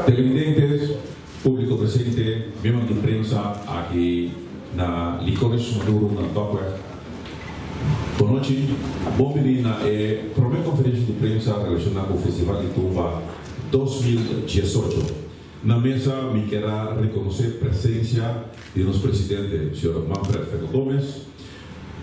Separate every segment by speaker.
Speaker 1: Televidentes, públiko presente, miembro di prensa aki na Licores Maduro na Dokweg. Bon nochi, bon bini na e promé konferensha di prensa relashoná ku Festival di Tumba 2018. Na mesa mi kier a rekonosé presensia di nos presidente, señor Manfred Feco Gomez,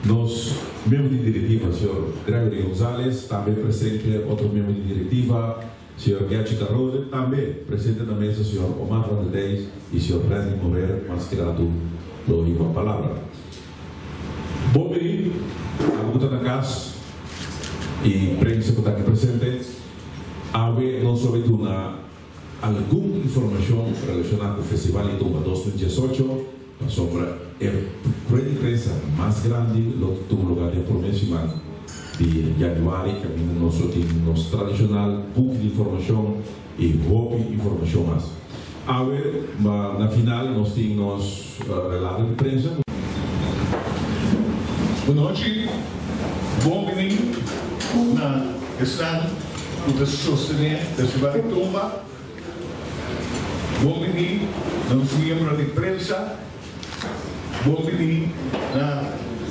Speaker 1: nos miembro di direktiva, señor Gregory Gonzalez, tambe presente otro miembro di direktiva, Señor Gertje Carrode, tambe presente na mesa señor Omar van der Dijs y señor Randy Morer, mas ki ratu lo hiba palabra. Bon bini abo ku ta na kas y prensa ku ta aki presente. Awe nos lo bay duna algun informacion relaciona ku Festival di Tumba 2018, pasobra e rueda di prensa mas grandi lo tuma lugar den prome siman di januari kaminda nos lo tin nos tradishonal buki di informashon i hopi informashon mas. Awe na final nos tin nos relato di prensa.
Speaker 2: Bon nochi, bon bini na esnan ku ta sostené Festival di Tumba. Bon bini na nos miembro di prensa. Bon bini na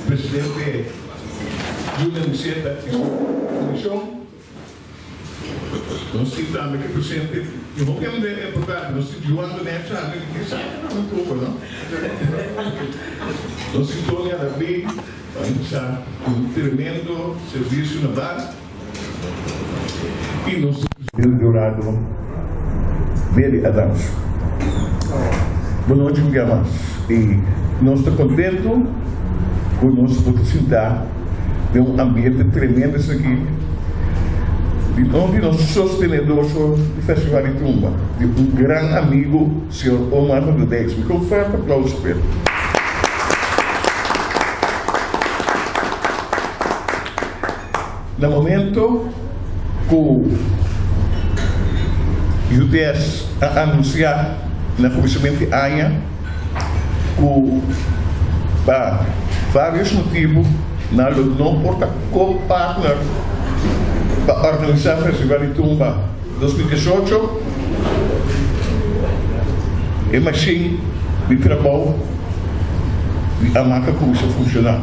Speaker 2: presidente Julian Niceta y su comision. Nos tin tambe ki presente y hopi hende importante. Nos tin Joan de Necha, ami di ken sa ki nan trupa no. Nos tin Tony Adabi, pa cuminsa un tremendo servicio na bar. Y nos tin Bill Dorado, Mary Adams. Bon nochi un bia mas y nos ta contento cu nos por ta sinta den un ambiente tremendo esaki di un di nos sostenedorso di Festival di Tumba, di un gran amigo señor Omar van der Dijs. Mi ke un fuerte aplauso p'e. Na momento ku UTS a anunsiá na kuminsamentu di aña ku pa vários motibu nan lo no por ta ko-partner pa organisá Festival di Tumba 2018, e mashin di trabou di Amaka kuminsá funshoná.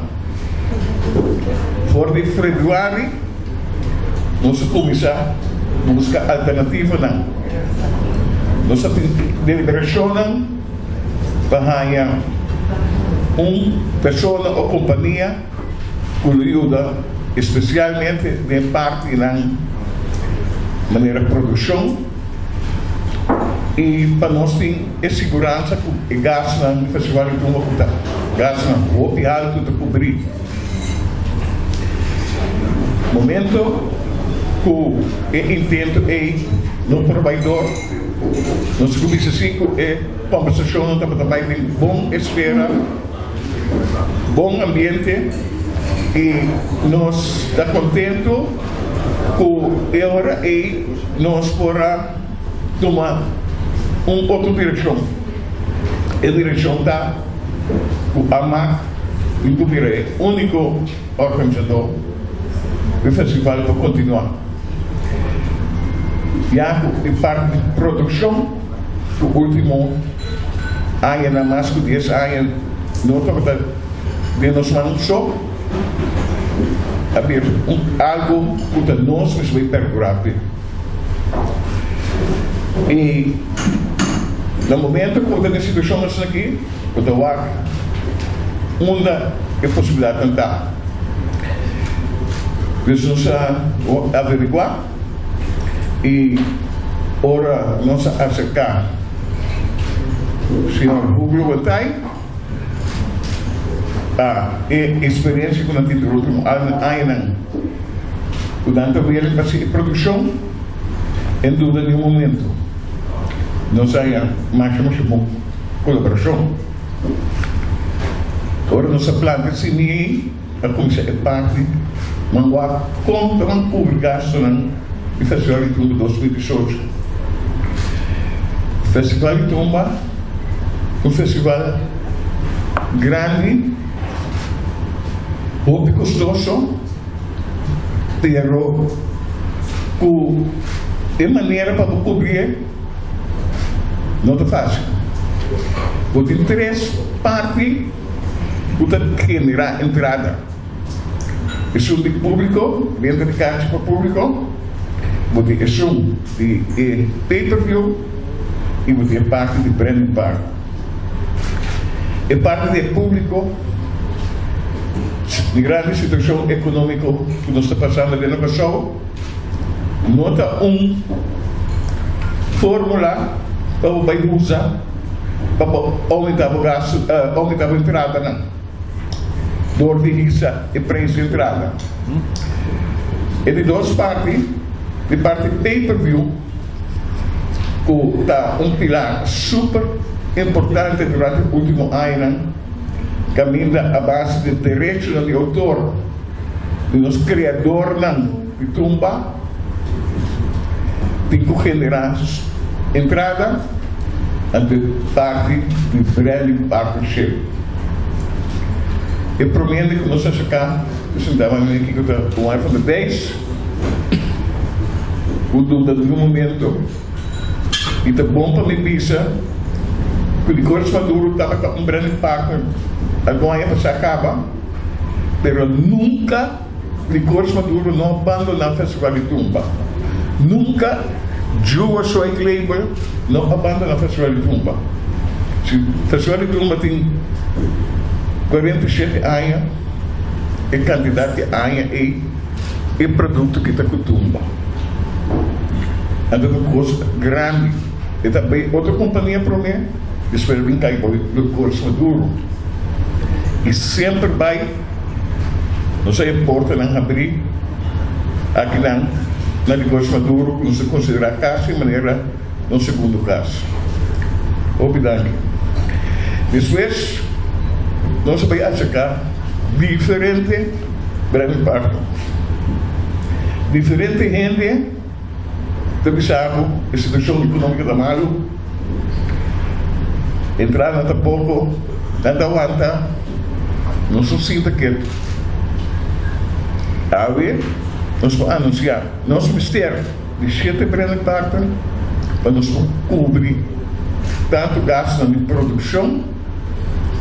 Speaker 2: For di februari nos a kuminsá buska alternativanan. Nos a tin deliberashonnan pa haña un persona o kompania ku lo yuda espesialmente den partinan manera produkshon i pa nos tin E siguransa ku e gasnan di Festival di Tumba ku ta gasnan hopi haltu ta kubrí. Momento ku e intento ei no por bai dor, nos ku bisa si ku e kòmbersashonnan tabata bai den bon esfera, bon ambiente i nos ta kontentu ku e ora ei nos por a tuma un otro direkshon. E direkshon ta ku AMAC tin ku bira e úniko organisadó di e festival pa kontinuá. Ya ku e parti di produkshon ku último añanan, mas ku dies aña, no tabata den nos man so, a bira un algu ku ta nos mester bai perkurá p'e. I na momento ku bo ta den situashon asina aki, bo ta wak unda e posibilidatnan ta. Pues nos a averiguá i ora nos a aserká señor Hugo Botay pa e eksperensia ku nan tin den último añanan. Ku nan ta were pa sigui produkshon? En duda ni un momento. Nos a masha masha bon kolaborashon. Ora nos a planta e simia ei, a kuminsá e parti mangua kon ta ban kubri gastunan di Festival di Tumba 2018. Festival di Tumba un festival grandi, hopi kostoso. Pero ku e manera pa bo kubrié No ta fásil. Bo tin tres parti ku ta generá entrada. Esun di públiko, benta di karchi pa públiko, bo tin esun di e pay-per-view i bo tin e parti di branding part. E parti di e públiko, mirando e situashon ekonómiko ku nos ta pasando den Kòrsou, No ta un fórmula pa bo bai usa pa bo oumentá bo gastu, oumentá bo entradanan dor di hisa e preis di entrada. E di dos parti, di parti pay per view, ku ta un pilar super importante durante último añanan, kaminda a base di derechonan di outor, di nos kreadornan di tumba tin ku generá entrada ante parti di branding partnership. E promé hende ku nos a saká presentá manera kiko ta un iPhone di 10 ku duda di un momento i ta bon pa mi bisa ku Licores Maduro tabata un branding partner algun aña pasá kaba. Pero nunca Licores Maduro no a bandona Festival di Tumba. Nunca Jewish White Label no a bandona Festival di Tumba. Si Festival di Tumba tin 47 aña, e cantidad di aña ey e producto ki ta cu tumba. Anto ta un cos grandi. E ta bay otro compania prome, despues a bin cay bo Licores Maduro. I semper bai nos a e portanan habrí akinan na Licores Maduro ku nos ta konsiderá kasi manera nos segundo kas. Hopi danki. Despues nos a bai aserká diferente branding partners, diferente hende ta bisa ku e situashon ekonómiko ta malu. Entrada ta poko, nan ta wanta, nos no sinta ketu. Awe nos por anunsiá nos mester di shete branding partner pa nos por kubri tantu gastunan di produkshon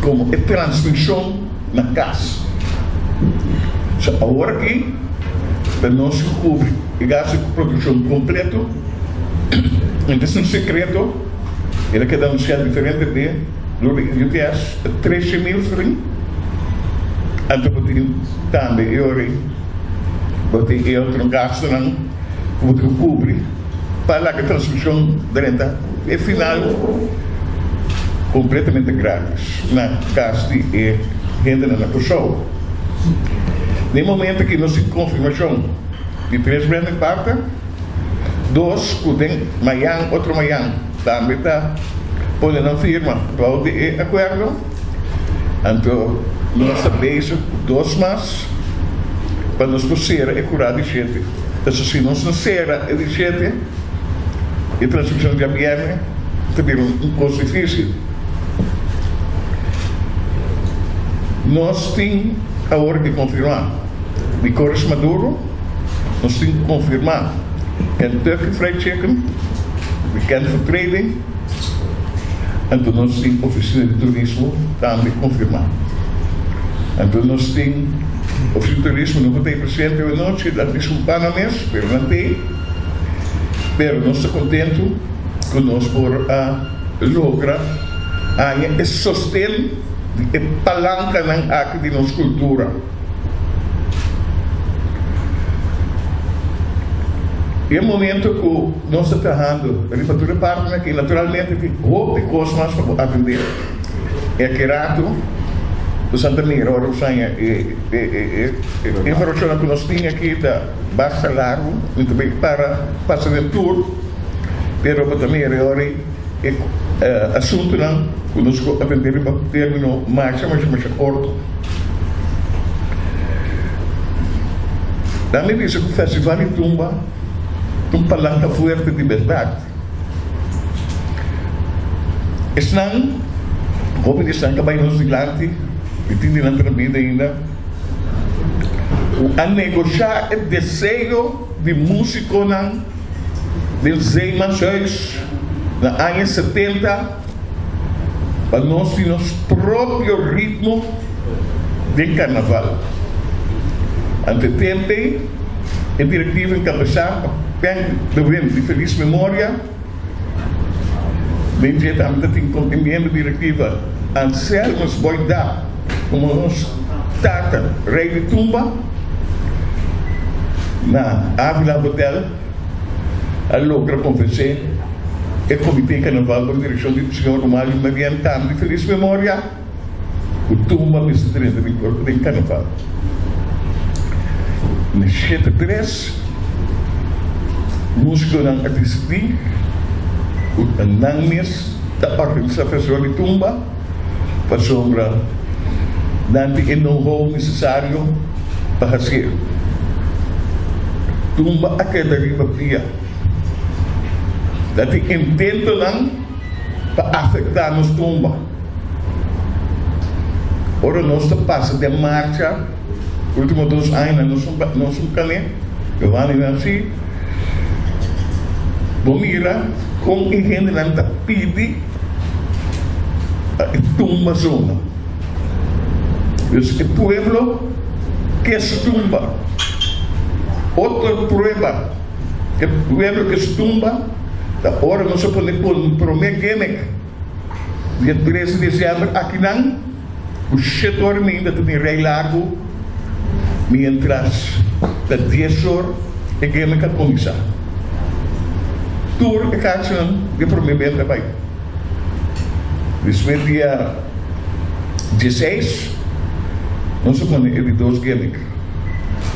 Speaker 2: komo e transmishon na kas. So awor aki ta nos ku kubri e gastu di produkshon kompleto. Entonces un secreto, el a keda anuncia diferente be door di UTS 13,000 florin. Anto bo tin tambe e ora ei bo tin e otro gastonan ku bo tin ku kubri pa laga e transmision drenta e final completamente gratis na kas di e hendenan na Kòrsou. Den momento aki nos tin konfirmashon di tres branding partner. Dos ku den mayan otro mayan tambe ta pone nan firma bou di e akuerdo. Anto nos ta bezig ku dos mas pa nos por sera e kurá di shete. Pasobra si nos no sera e di shete, e transmishon djabièrnè ta bira un kos difísil. Nos tin awor ke konfirmá Licores Maduro. Nos tin ku konfirmá Kentucky Fried Chicken, Weekend for Trading, anto nos tin Ofisina di Turismo tambe konfirmá. Anto nos tin Ofisina di Turismo no por ta ei presente awe nochi, ta diskulpá nan mes, pero nan ta ei. Pero nos ta kontentu ku nos por a logra haña e sosten di e palankanan aki di nos kultura. E momento ku nos ta trahando riba tur e partinan aki, naturalmente tin hopi kos mas pa bo atendé. E aki ratu bo sa ta mira ora bo saña e informashonnan ku nos tin aki ta basta largu, mi ta bai para pasa den tur, pero bo ta mira e ora e asuntunan ku nos ku atendé riba término masha masha masha korto. Nan mi bisa ku Festival di Tumba ta un palanka fuerte di bèrdat. Esnan hopi di esnan ta bai nos dilanti i tin di nan ta na bida ainda ku a negoshá e deseo di músikonan den Zeemanshuis. Na aña 70 pa nos tin nos propio ritmo den karnaval. Ante tempu ei e direktiva enkabesá pa Penk de Wind di felis memoria, den dje tambe ta tin komo e miembro direktiva Anselmus Boy Dap komo nos tata rei di tumba na Avila Hotel a logra konvensé e komité karnaval bou direkshon di señor Romalio Marian tambe di felis memoria ku tumba mester drenta den kuerpo den karnaval. Na 73 músikonan a disidí ku ta nan mes ta organisá festival di tumba pasobra nan tin e know-how nesesario pa hasié. Tumba a keda riba pia. Ta tin intentonan pa afektá nos tumba. Ora nos ta pasa den marcha, ultimo dos añanan nos nos un kane, Giovanni nan si, bo mira kon e hendenan ta pidi pa e tumba zona. Dus e pueblo ke su tumba. Otro prueba ke pueblo ke su tumba ta ora nos a pone prome gimmick. Dia 13 di diciember akinan ku shete ora mainta ta tin rei largu mientras ta dies or e geme ka kuminsá. Tur e kachinan di prome benta bai. Despues dia 16 nos a pone e di dos gimmick.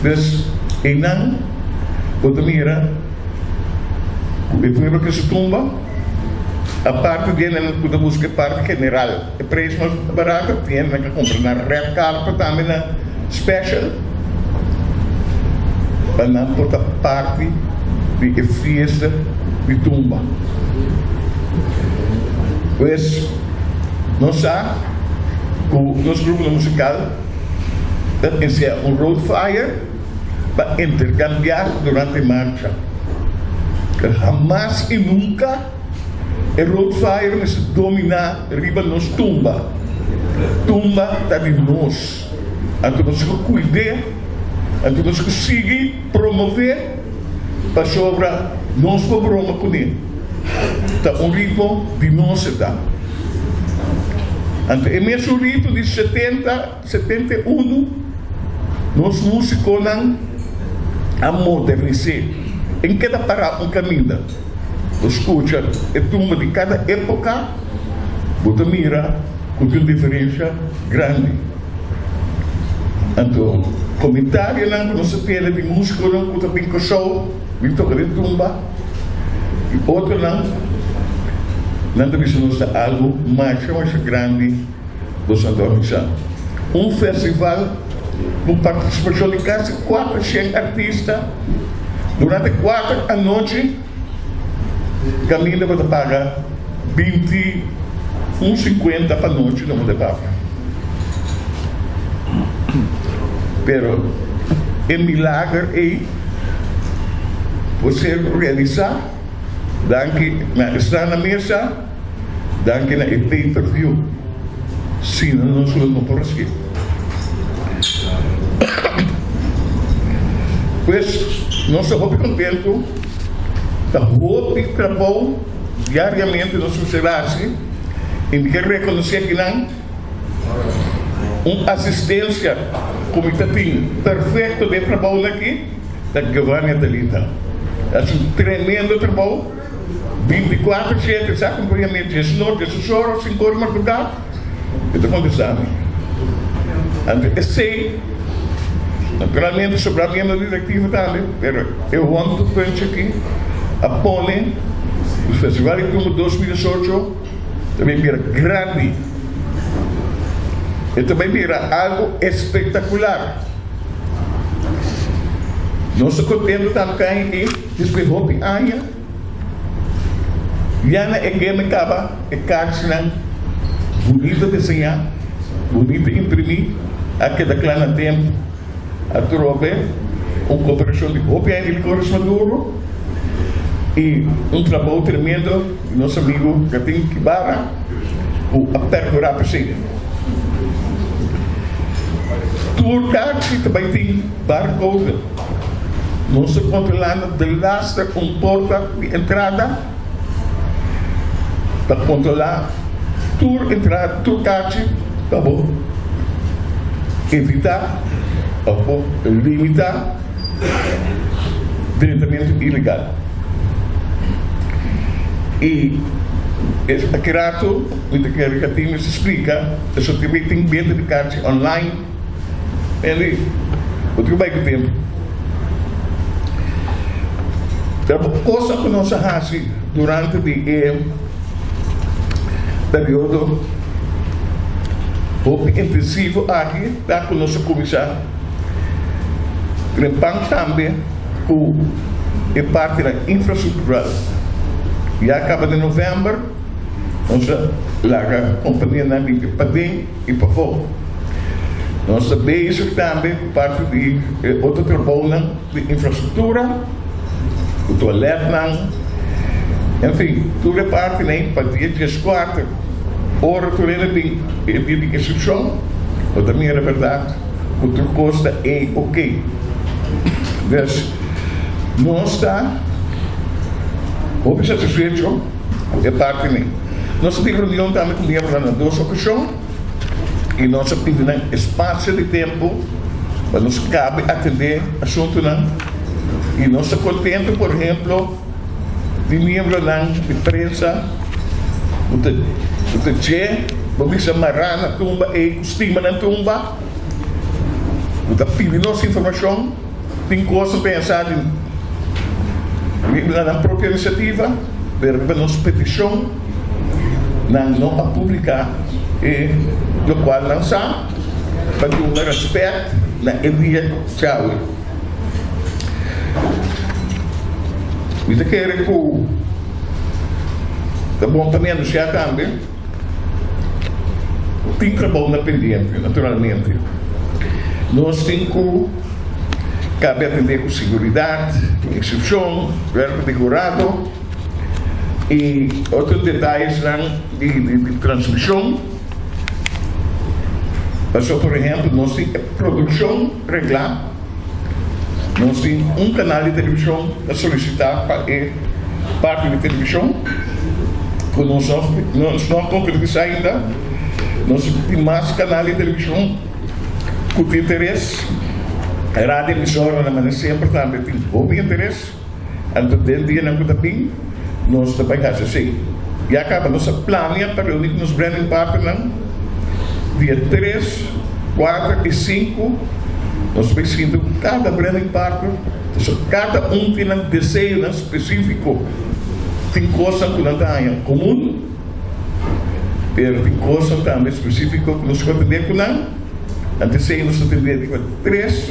Speaker 2: Dus einan bo ta mira ku e pueblo ke su tumba. Aparte di hendenan ku ta buska e parti general, e preis mas barato, tin hendenan ka kumpra nan red carpet tambe na special pa nan por ta parti di e fiesta di tumba. Pues nos sa ku nos gruponan musikal ta inisiá un road flyer pa interkambiá durante marcha. Pero hamas i nunka e road flyer mester dominá riba nos tumba. Tumba ta di nos. Anto nos ku kuid'é, anto nos ku sigui promové pasobra nos por broma kuné. Ta un ritmo di nos e ta. Anto e mesun ritmo di 70. 71, Nos músikonan a modernis'é. En keda pará un kaminda. Bo skucha e tumba di kada époka, bo ta mira ku tin un diferensha grandi. Anto, komentarionan ku nos a tene di músikonan ku ta bin Kòrsou bin toka den tumba i otronan, nan ta bisa nos ta algu masha masha grandi. Boso a organisa un festival ku partisipashon di kasi 400 artista durante 4 anochi. Kaminda bo ta paga 21,50 pa nochi no bo ta papia. Pero e milager ei por ser realisa danki na esnan na mesa. Danki na e pay per view. Sino nos lo no por hacié. Pues nos ta hopi contento, ta hopi trabou diariamente nos mester haci y mi ke reconoce akinan un asistencia cu mi ta tin perfecto den e trabounan aki ta Giovanni Adelita. Ta haci un tremendo trabou. 24 7 sa acompañamento djes nochi djes ocho ora cinco ora madrugá e ta contestá mi. Anto esey naturalmente sobra miembro directiva tambe pero e one two punch aki a pone e festival di tumba 2018 ta bay bira grandi e ta bay bira algo espectacular. Nos ta contento tambe cu aña aki. Despues hopi aña, ya na e geme kaba e karchinan bunito diseñá, bunito imprimí, a keda kla na tempu. Atrobe un koperashon di hopi aña di Licores Maduro. I un trabou tremendo di nos amigu Gatin Kibara ku a perkurá p'esei. Tur karchi ta bai tin barcode. Nos ta kontrolando delaster un porta di entrada pa kontrolá tur entrada, tur karchi pa bo evitá òf bo limitá drentamentu ilegal. I aki ratu mi ta kere ka tin mester splika pasobra tin bes tin benta di karchi online. Henry, bo tin ku bai ku tempu. Pero kosa ku nos a hasi durante di e periodo hopi intensivo aki ta ku nos a kuminsá Trempan tambe ku e partinan infrastruktural. Ya kaba den novèmber nos a laga kompanianan limpia paden i pafó. Nos ta bezig tambe ku parti di e otro trabounan di infrastruktura, ku tualètnan, enfin tur e partinan pa dia dieskuater ora tur hende bin e dia di inskripshon bo ta mira bèrdat. Ku tur kos ta ei ok. Dus, nos ta hopi satisfecho ku e parti ni. Nos a tin reunion tambe ku miembronan na dos okashon i nos a pidi nan espasio di tempu pa nos kabe atendé asuntunan i nos ta kontento por ehemplo di miembronan di prensa ku ta ku ta dje bo bisa mará na tumba ei ku stima nan tumba ku ta pidi nos informashon tin kos ta pensa di riba nan propio inisiativa pero riba nos petishon nan no a publiká e lokual nan sa pa duna rèspèt na e dia djawe. Mi ta kere ku ta bon pa mi anunsiá tambe ku tin trabounan pendiente, naturalmente. Nos tin ku kabe atendé ku siguridat, inskripshon, wèrp di hurado i otro detayesnan di transmishon. Pasobra, por ehèmpel, nos tin e produkshon reglá. Nos tin un kanal di televishon ta solisitá pa e parti di televishon ku nos nos no a konkretisá ainda. Nos tin mas kanal di televishon ku tin interes. Radio emisoranan manera semper tambe tin hopi interes. Anto den dianan ku ta bin nos ta bai hasi esei. Ya kaba nos a plania pa reuní ku nos branding partnernan dia tres, kuater i sinku. Nos ta bai sinta ku kada branding partner pasobra kada un tin nan deseonan spesífiko. Tin kosnan ku nan ta haña komun, pero tin kosnan tambe spesífiko ku nos por atendé ku nan. Anto esei nos ta tendé riba tres,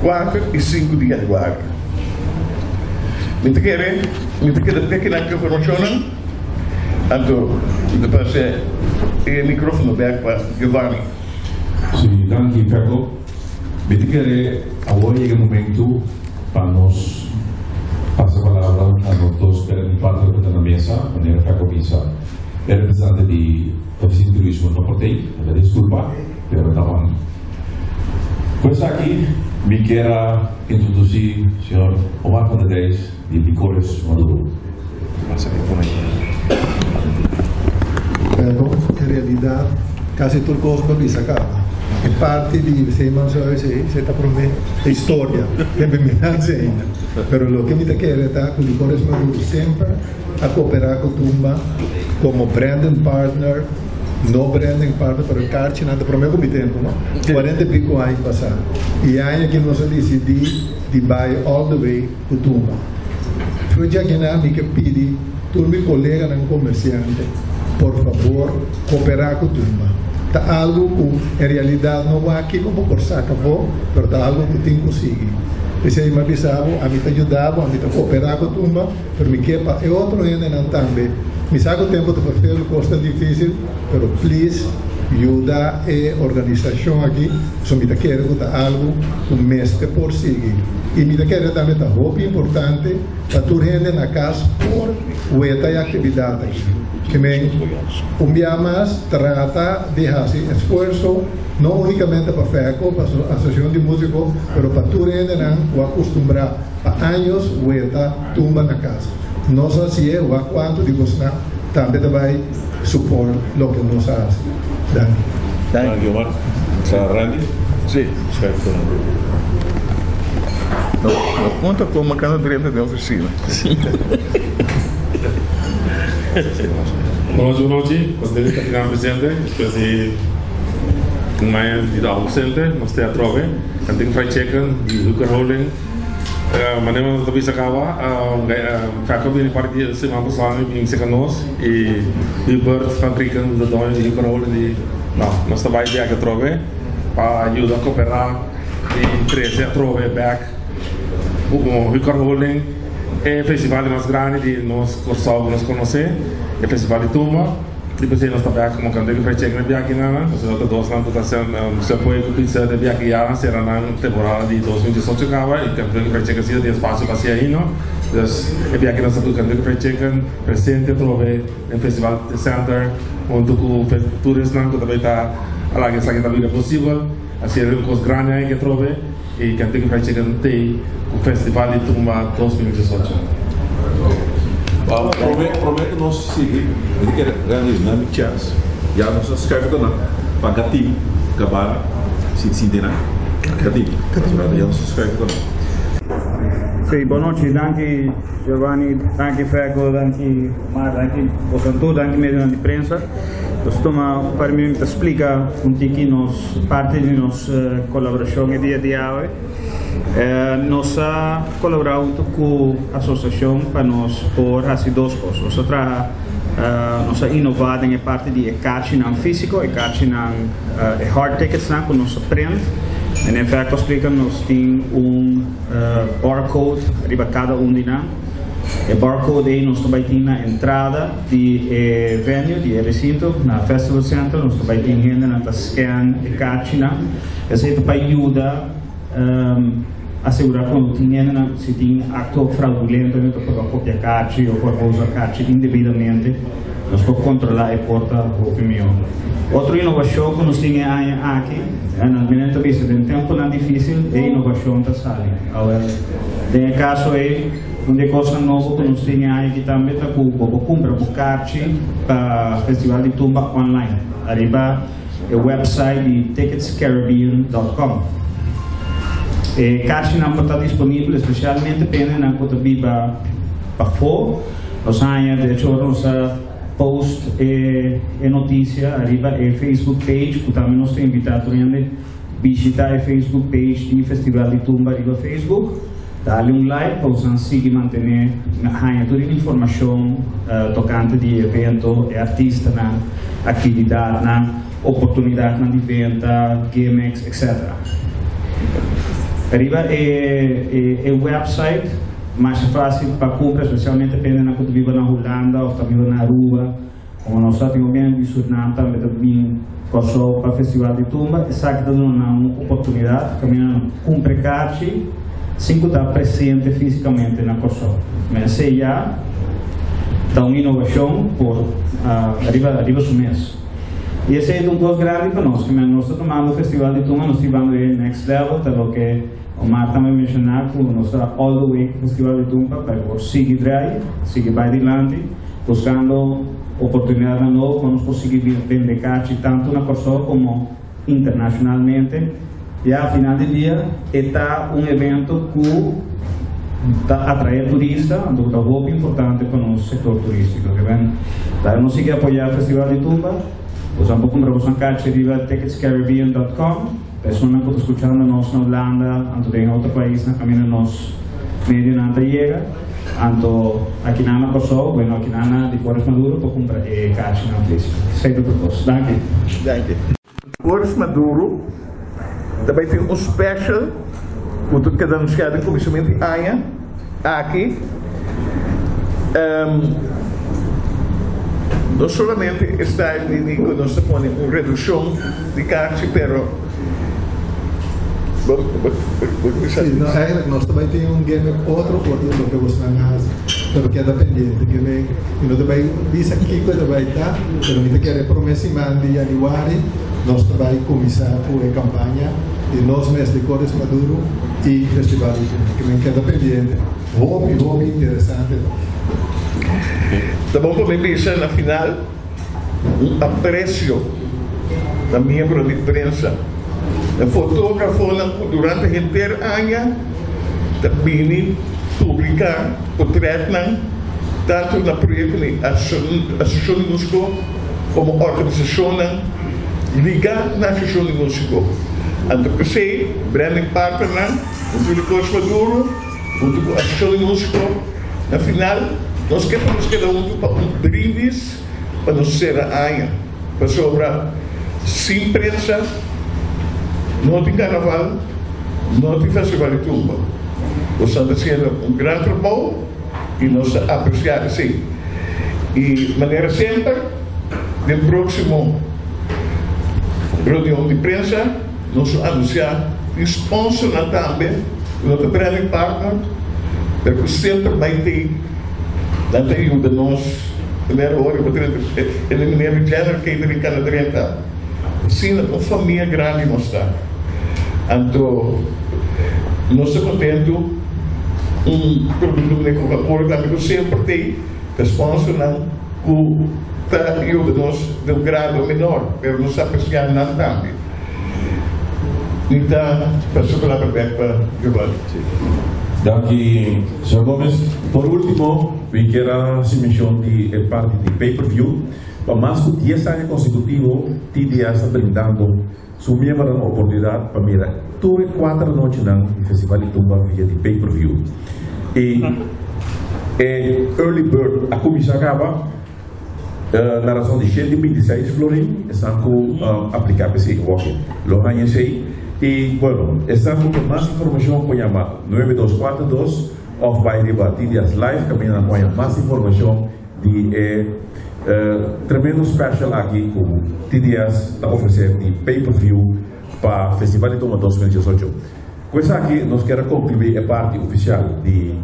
Speaker 2: kuater i sinku di yanüari. Mi ta kere, mi ta keda peki nan ku informashonnan, anto mi ta pasa e mikrofono bèk pa Giovanni.
Speaker 1: Sí, danki Fecco. Mi ta kere awor yega e momentu pa nos pasa palabra na nos dos partner ku ta na mesa, manera Fecco bisa, e representante di. Oficina di Turismo no por tei, mi ta disculpa, pero ta ban. Cu esaki mi kier a introduci señor Omar van der Dijs di Licores Maduro.
Speaker 3: Pero en realidad casi tur cos por bisa caba. E parti di Zeemanshuis ei, esei ta prome historia, den biminansia ainda. Pero loke mi ta kere ta cu Licores Maduro semper a cooperá cu Tumba como branding partner, no branding partner, pero e karchinan ta prome cu mi tempo, no? Cuarenta y pico aña pasá. Y aña aki nos a dicidi di bay all the way cu Tumba. Fue djakinan mi ke pidi tur mi coleganan comerciante, por favor cooperá cu Tumba. Ta algo cu en realidad no wak kico bo por saca afó, pero ta algo cu tin cu sigui. P'esei mi a bisa bo, ami ta yuda bo, ami ta cooperá cu Tumba. Pero mi ke pa e otro hendenan tambe. Mi sa ku tempu ta ferfelu, kos ta difisil, pero please yuda e organisashon aki, so mi ta kere ku ta algu ku mester por sigui. I mi ta kere tambe ta hopi importante pa tur hende na kas por weta e aktividat aki. Ke men un bia mas trata di hasi esfuerso no únikamente pa FECO, pa Asosiashon di Músiko, pero pa tur hendenan ku a kustumbrá pa años weta tumba na kas. Nos a hasié, wak kuantu di bosnan tambe ta bai support loke nos a hasi. Danki.
Speaker 1: Danki Omar. Randy?
Speaker 2: Si.
Speaker 1: Schuif ta nan.
Speaker 2: No konta kon mi kanda drenta den ofisina.
Speaker 4: Bon nochi, bon nochi. Contento di ta akinan presente despues di un aña di ta ausente. Nos te atrobe. Cantin Fried Chicken di Hooker Holding. Manera nos ta bisa caba, Fèko bini parti di siman pasá mi bin seka nos i Hubert van Krieken de doño di Hooker Holding di no, nos ta bai bek atrobe pa yuda koperá i trese atrobe bek Hooker Holding e festival di mas grandi di nos Kòrsou ku nos konosé, e festival di tumba. I p'esei nos ta bek komo Kentucky Fried Chicken e biaha kinan. Pasobra ta dosnan ku ta Subway ku pizza e biaha ya sera nan temporada di 2018 kaba i Kentucky Fried Chicken si ta tin espasio pa hasi aino. Dus e biaha kinan sa ku Kentucky Fried Chicken presente atrobe den Festival Center huntu ku tur esnan ku ta bai ta a laga esaki ta bira posibel. Hasi un kos grandi aki atrobe. E Kentucky Fried Chicken t'ei ku Festival di Tumba 2018.
Speaker 1: Prome prome ku nos sigui mi ta kere Randy duna mi chèns ya nos a schuif ta nan pa Gatim Gabara si sinti nan Gatim pasobra ya nos a schuif ta nan.
Speaker 5: Sí, bon nochi, danki Giovanni, danki Feco, danki Omar, danki boso tur, danki medionan di prensa. Nos tuma un par minuut pa splika un tiki nos parti di nos kolaborashon e dia di awe. Nos a kolaborá huntu ku asosiashon pa nos por hasi dos kos. Nos a traha, nos a inová den e parti di e karchinan físiko, e karchinan, e hard ticketsnan ku nos a print. En efekto splika nos tin un barcode riba kada un di nan. E barcode ei nos ta bai tin na entrada di e venue, di e recinto, na Festival Center. Nos ta bai tin hendenan ta scan e karchinan. Esei ta pa yuda asegura ku no tin hendenan, si tin akto fraudulento nan ta proba kopia karchi òf por usa karchi indebidamente, nos por kontrolá e porta hopi mihó. Otro inovashon ku nos tin e aña aki, en mi ta bisa den tempunan difísil e inovashon ta sali. Awèl, den e kaso ei, un di e kosnan nobo ku nos tin e aña aki tambe ta ku bo por kumpra bo karchi pa Festival di Tumba online ariba e website di ticketscaribbean dòt kòm. E karchinan por ta disponibel espesialmente pa hendenan ku ta biba pafó. Nos haña, de hecho ora nos a post e notisia ariba e Facebook page ku tambe nos ta invitá tur hende Bishita e Facebook page di Festival di Tumba riba Facebook, dale un like pa bosan sigui mantené haña tur e informashon tokante di e evento, e artistanan, aktividatnan, oportunidatnan di benta, gimmicks, etc. Riba e e website masha fásil pa kumpra, spesialmente pa hendenan ku ta biba na Hulanda òf ta biba na Aruba. Komo nos sa tin un hende di Surnam tambe ta bin Kòrsou pa Festival di Tumba, esaki ta duna nan un oportunidat kaminda nan kumpra e karchi sin ku ta presente físikamente na Kòrsou. Men esei ya ta un inovashon por riba riba su mes. I esei ta un kos grandi pa nos, kimen nos ta tumando Festival di Tumba nos ta hibando e next level, ta loke Omar tambe menshoná ku nos ta all the way ku Festival di Tumba pa e por sigui drai, sigui bai dilanti. Buskando oportunidatnan nobo pa nos por sigui bende kachi tantu na Kòrsou komo internashonalmente. Ya final di dia e ta un evento ku ta atraé turista, anto ku ta hopi importante pa nos sektor turístiko. Ke ben laga nos sigui apoyá Festival di Tumba. Boso por kumpra boso kachi riba ticketscaribbean dòt kòm. Personanan ku ta skuchando nos na Hulanda anto den otro paisnan kaminda nos medionan ta yega. Anto akinan na Kòrsou, bueno akinan na Licores Maduro por kumpra e kachinan físiko. Esei ta tur kos. Danki.
Speaker 2: Danki. Licores Maduro ta bai tin un special ku ta keda anunsiá den kuminsamentu di aña aki. No solamente e style di di ku nos ta pone un redukshon di karchi, pero bo bo bo bisa.
Speaker 3: Sí, no, eigenlijk nos ta bai tin un gimmick otro for di loke bosnan a hasi, pero keda pendiente. Ke men, mi no ta bai bisa kiko e ta bai ta, pero mi ta kere e prome siman di yanüari nos ta bai kuminsá ku e kampaña di Nos Mes Licores Maduro i Festival di Tumba. Ke men keda pendiente. Hopi, hopi interesante ta.
Speaker 2: Ta bon pa mi bisa na final un aprecio na miembro di prensa, na fotografonan cu durante henter aña ta bini publica potretnan tanto na proyecto di Asociacion di Musico como organisacionnan liga na Asociacion di Musico. Anto p'esey branding partnernan, hunto di Coach Maduro, Huntu ku Asociacion di Músiko, na final nos ke pa nos keda huntu pa un brindis pa nos sera aña, pasobra sin prensa no tin karnaval, no tin festival di tumba. Boso ta hasiendo un gran trabou i nos ta apresiá esei. I manera semper den próksimo reunion di prensa nos lo anunsiá tin sponsornan tambe. No ta branding partner, pero ku semper bai tei nan ta yuda nos. Primero ora ku drenta e meneer di General Catering kana drenta, asina un famia grandi nos ta. Anto nos ta kontentu un produkto manera Coca-Cola tambe ku semper tei ta sponsor nan ku ta yuda nos den un grado menor, pero nos ta apresiá nan tambe. Mi ta pasa palabra bek pa Giovanni.
Speaker 1: Danki, señor Gomez. Por ultimo, mi kier a haci mencion di e parti di pay per view. Pa mas cu dies aña consecutivo, TDS ta brindando su miembronan oportunidad pa mira tur e cuater anochinan di Festival di Tumba via di pay per view. Y e early bird a cuminsa caba. Na rason di 126 florin esnan ku apliká pa esei walk-in lo haña esei. I bueno, esnan ku ke mas informashon por yama 9242 òf bai riba TDS Live kaminda nan por haña mas informashon di e tremendo special aki ku TDS ta ofresé di pay per view pa Festival di Tumba 2018. Ku esaki nos kier a konkluí e parti ofisial di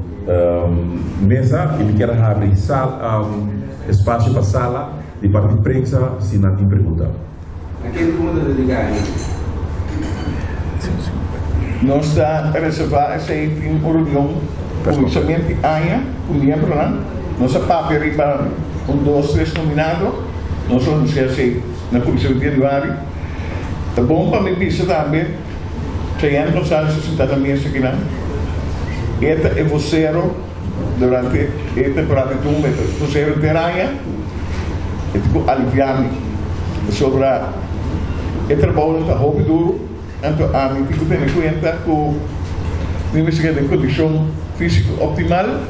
Speaker 1: mesa i mi kier a habri espasio pa sala di parti prensa si nan tin pregunta.
Speaker 6: Na ken ku bo ta dediká e?
Speaker 2: Nos ta reservá esei tin un reunion kuminsament di aña ku miembronan. Nos a papia riba un dos tres nominado. Nos lo anunsiá esei na kuminsament di januari. Ta bon pa mi bisa tambe. Cheyenne Gonzales ta sinta na mesa akinan. E ta e vocero durante e temporada di tumba. E ta vocero henter aña. E tin cu alivia mi pasobra e trabounan ta hopi duro. Anto ami tin cu tene cuenta cu mi mester keda den condicion fisico optimal.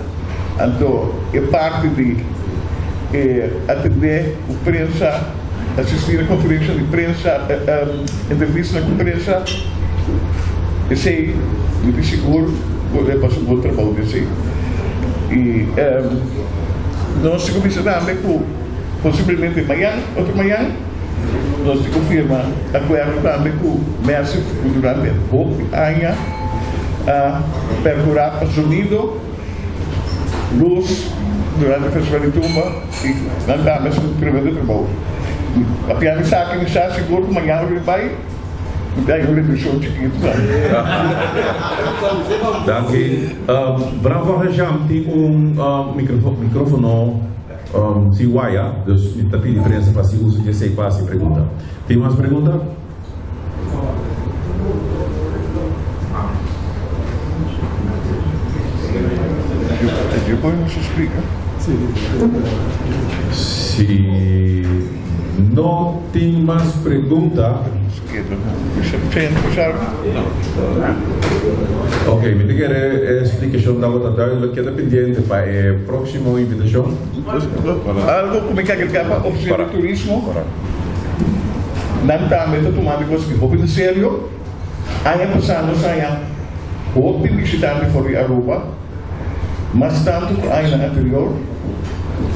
Speaker 2: Anto e parti di e atende cu prensa. Asistí na konferensha di prensa, entrevista ku prensa, esei mi tin sigur ku e pasa un bon trabou den esei. I nos tin ku bisa tambe ku posiblemente mañan, otro mañan, nos tin ku firma akuerdo tambe ku Mercy ku durante hopi aña a perkurá pa sonido, lus durante Festival di Tumba. I nan tambe a hasi tremendo trabou. Papia mi sa ki mi sa sigur ku mañana mi bai, mi ta haña un reduccion chikitu tambe.
Speaker 1: Danki. Bram van Hesham tin un microfono sin waya, dus mi ta pidi prensa pa hasi uso di esei pa hasi pregunta. Tin mas pregunta? Si no tin mas pregunta. Ok, mi ta kere e splikashon tabata duidelijk. Keda pendiente pa e próksimo invitashon.
Speaker 2: Algo ku mi ke agregá pa Ofisina di Turismo. Nan tambe ta tumando e kos aki hopi na serio. Aña pasá nos haña hopi bishitante for di Aruba, mas tantu ku añanan anterior.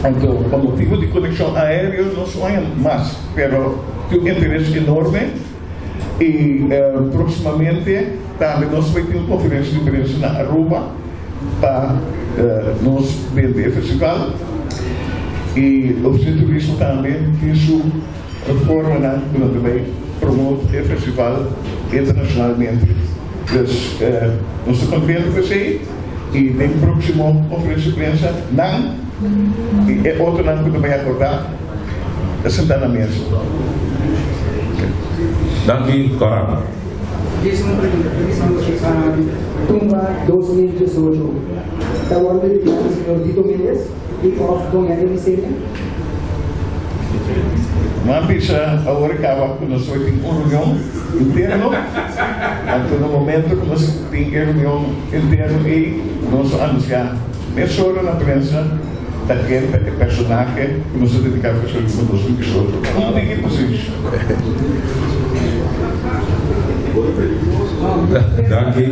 Speaker 2: Anto, pa motibu di konekshon aéreo nos no haña mas, pero tin un interes enorme i próksimamente tambe nos bai tin un konferensia di prensa na Aruba pa nos bende e festival. I Ofisina di Turismo tambe tin su formanan ku nan ta bai promote e festival internashonalmente. Dus nos ta kontentu ku esei. I den próksimo konferensia di prensa nan i e otronan ku ta bai akordá ta sentá na mesa.
Speaker 1: Danki, Cora.
Speaker 6: Djis un pregunta, Tumba 2018 ta wòrdu dediká na señor Dito Mendez i òf Doña Elisenia?
Speaker 2: Nan a bisa awor e caba cu nos hoy tin un reunion interno, anto na momento cu nos tin e reunion interno ey nos a anuncia mesora na prensa ta ken ta e personahe cu nos a dedica e festival di 2018. Un tiki precies.
Speaker 1: Danki.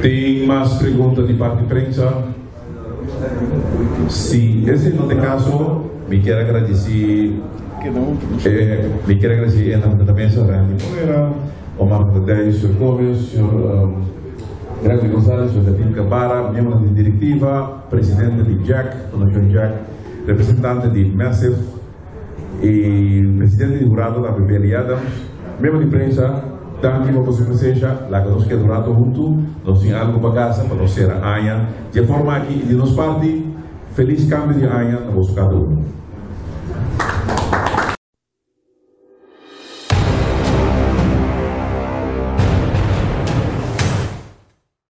Speaker 1: Tin mas pregunta di parti prensa? Si esei no ta e kaso, mi kier a gradisí e mi kier a gradisí e nan ku ta mesa, Randy Moreira, Omar Matadei, Sr. Gomez, Sr. Gregory Gonzalez, Sr. David Gabara, miembronan di direktiva, presidente di Jack, Fundashon Jack, representante di Massive i presidente di hurado tambe Berry Adams, miembro di prensa, danki pa boso presencia, laga nos keda un rato huntu, nos tin algu pa gasta pa nos sera aña di e forma aki i di nos parti, felis kambio di aña na boso kada uno.